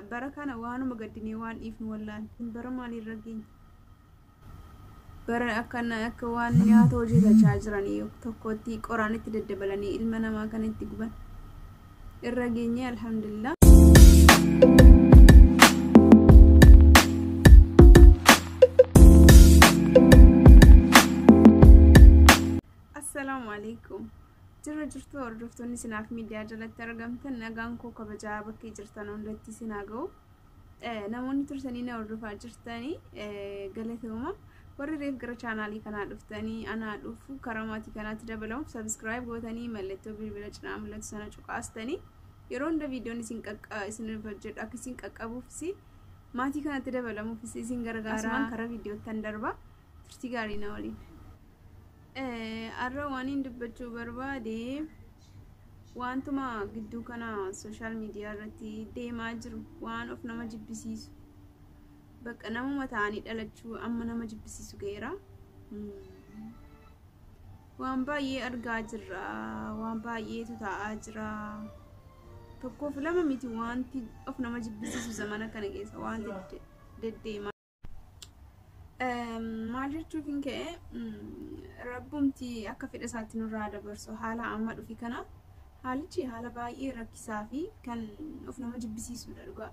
Bara kana waanuma gaddinee waan dhiifnu wallaan bara maaliirra geenye? Bara akkana akka waan nyaata hojjetachaa jiranii tokkotti qoraan itti daddabalanii ilma namaa kan itti guban irra geenye, alhamdulillah. Assalaamu alaikum. Jirra jirtu hordoftoonni Sinaaf Miidiyaa jalatti argamtan, nagaan koo kabajaa bakkee jirtan hundatti sinaa ga'u. Namoonni tursanii na hordofaa jirtanii galatooma. Warri reef gara chaanaalii kanaa dhuftanii anaa dhufu, karaa maatii kanaatti dabalamuuf subscribe gootanii mallattoo bilbila cinaa mul'atu sana cuqaastanii yeroo hunda viidiyoon isin isin hojjedhu akka isin qaqqabuufis maatii kanatti dabalamuufis isin gargaara. Karaa viidiyoottan darba, turtii gaarii na waliin. Har'a waan hin dubbachuu barbaade wantuma gidduu kana social media irratti deemaa jiru, waan of nama jibbisiisu, bakka namuma ta'anii dhalachuu amma nama jibbisiisu ga'eera. Waan baay'ee argaa jirra, waan baay'eetu ta'aa jira. Tokkoof lama miti, wanti of nama jibbisiisu zamana kana keessa wanti deddeemaa. Maal jechuuf hin ka'e, rabbumti akka fedha isaatti nurraa dabarsu haala amma dhufi kana. Haalichi haala baay'ee rakkisaa fi kan of nama jibbisiisudha dhugaa.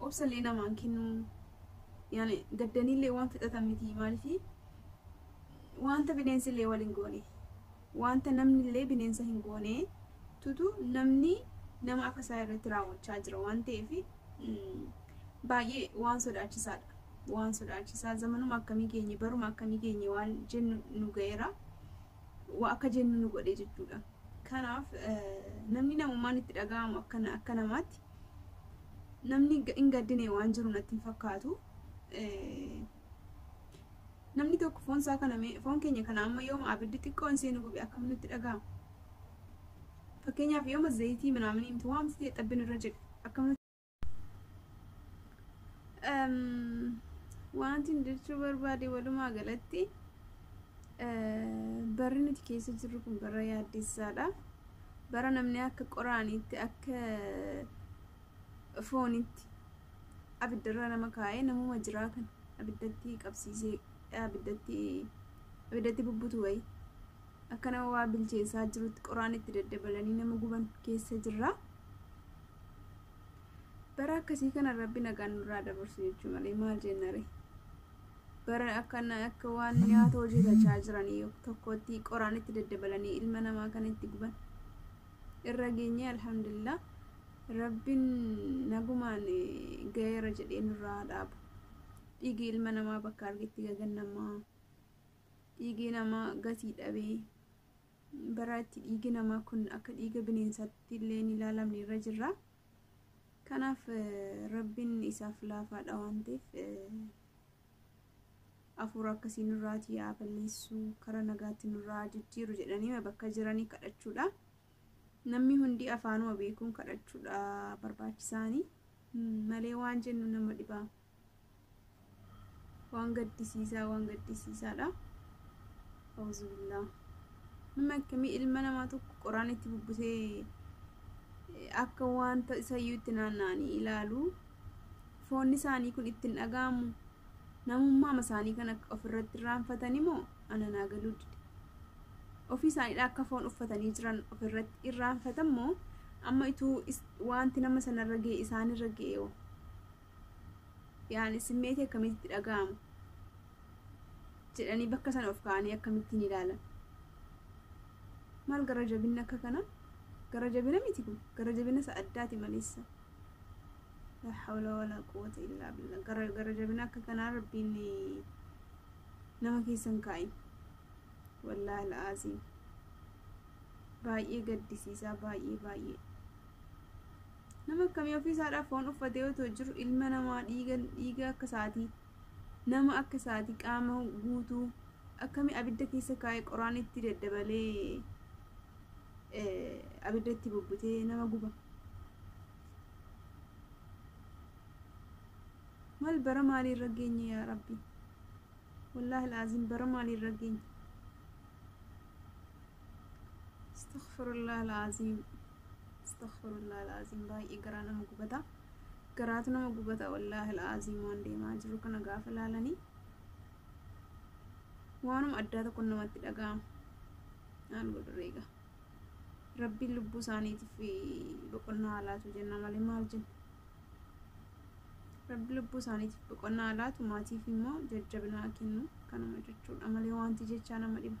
Obsallee namaan kennu, yaani gaddaniillee waan fixatan miti. Maaliif? Wanta bineensillee wal hin goone, wanta namnillee bineensa hin goone tutu namni nama akka isaa irratti raawwachaa jira waan ta'eef baay'ee waan sodaachisaadha. Waan sodaachisaa, zamanuma akkamii geenye, baruma akkamii geenye waan jennu nu ga'eera. Waa akka jennu nu godhe jechuudha. Kanaaf namni namummaan itti dhaga'amu akka namaatti namni hin gaddine waan jiru natti hin fakkaatu. Namni tokko foon isaa kana, foon keenya kana amma yooma abiddi xiqqoon seenu gube akkam nutti dhaga'ama? Fakkeenyaaf yooma zayitii minaamin himtu waan ta'e xabbin irra jedhe akkam. Wanti jechuu barbaade, walumaa galatti barri nuti keessa jirru kun bara yaaddessaadha. Bara namni akka qoraaniitti, akka foonitti abiddarra nama kaa'ee, namuma jiraa kan abiddatti qabsiisee abiddatti bubbutu wayi, akka nama waa bilcheessaa jirutti qoraan itti daddabalanii nama guban keessa jirra. Bara akkasii kana Rabbi nagaan nurraa dabarsu jechuu malee maal jennare? Bara akkana akka waan nyaata hojjetachaa jiranii tokkotti qoraan itti daddabalanii ilma namaa kan itti guban irra geenye, alhamdulillah. Rabbiin nagumaan ga'eera jedhee nurraa dhaabu. Dhiigi ilma namaa bakka argetti gagannamaa. Dhiigi namaa gatii dhabee, bara itti dhiigi namaa kun akka dhiiga bineensaatti illee hin ilaalamne irra jirra. Kanaaf Rabbiin isaaf laafaadha waan ta'eef hafuura akkasii nurraatii haa balleessu, karaa nagaatti nurraa jijjiiru jedhanii bakka jiranii kadhachuudha. Namni hundi afaanuma beekuun kadhachuudha barbaachisaanii malee waan jennu nama dhibaa. Waan gaddisiisaa, waan gaddisiisaadha. Auzubillah. Nama akkamii ilma namaa tokko qoraan itti bubbusee akka wanta isayyuu itti naanna'anii ilaalu? Foonni isaanii kun ittiin dhaga'amu, namummaa isaanii kan akka ofirratti irraanfatanii moo ana naa galuu dide. Ofii isaaniidha akka foon uffatanii jiran ofirratti irraanfatan moo amma ituu wanti nama sanarra ga'e isaanirra ga'e hoo? Yaani simmeetii akkamitti dhaga'amu jedhanii bakka sana of kaa'anii akkamittiin ilaalan? Maal gara jabinni akka kana? Gara jabina miti kun, gara jabina isa addaati maleessa. La hawla wala quwwata illaa billah. Gara jabina akka kanaa Rabbiin nama keessa hin kaa'in. Wallaahi al'aaziim. Baay'ee gaddisiisaa, baay'ee baay'ee. Nama akkamii ofii isaadhaaf foon uffatee otoo jiru ilma namaa dhiiga dhiiga akka isaatii, nama akka isaatii qaama guutuu akkamii abidda keessa kaa'ee qoraan itti daddabalee abidda itti bubbutee nama guba? Maal, bara maaliirra geenye yaa Rabbi? Wallaahi al'aaziim, bara maaliirra geenye? Astaghfirullah al'aaziim. Astaghfirullah alazim, baay'ee garaa nama gubata. Garaatu nama gubata wallaahi alazim. Waan deemaa jiru kana gaafa ilaalanii waanuma addaa tokko namatti dhaga'ama. Maal godhu egaa? Rabbiin lubbuu isaaniitiif boqonnaa laatu jenna malee maal jenna? Rabbi lubbuu isaaniitiif boqonnaa laatu, maatiif immoo jajjabinaa kennu, kanuma jechuudha malee wanti jechaa nama dhiba.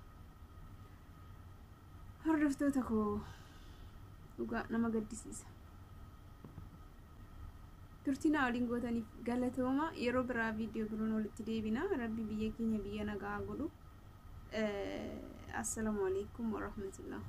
Hordoftoota koo, dhugaa nama gaddisiisa. Turtii na waliin gootaniif galatooma. Yeroo biraa viidiyoo biroon walitti deebina. Rabbi biyya keenya biyya nagaa godhu. Assalaamu alaikum warahmatullah.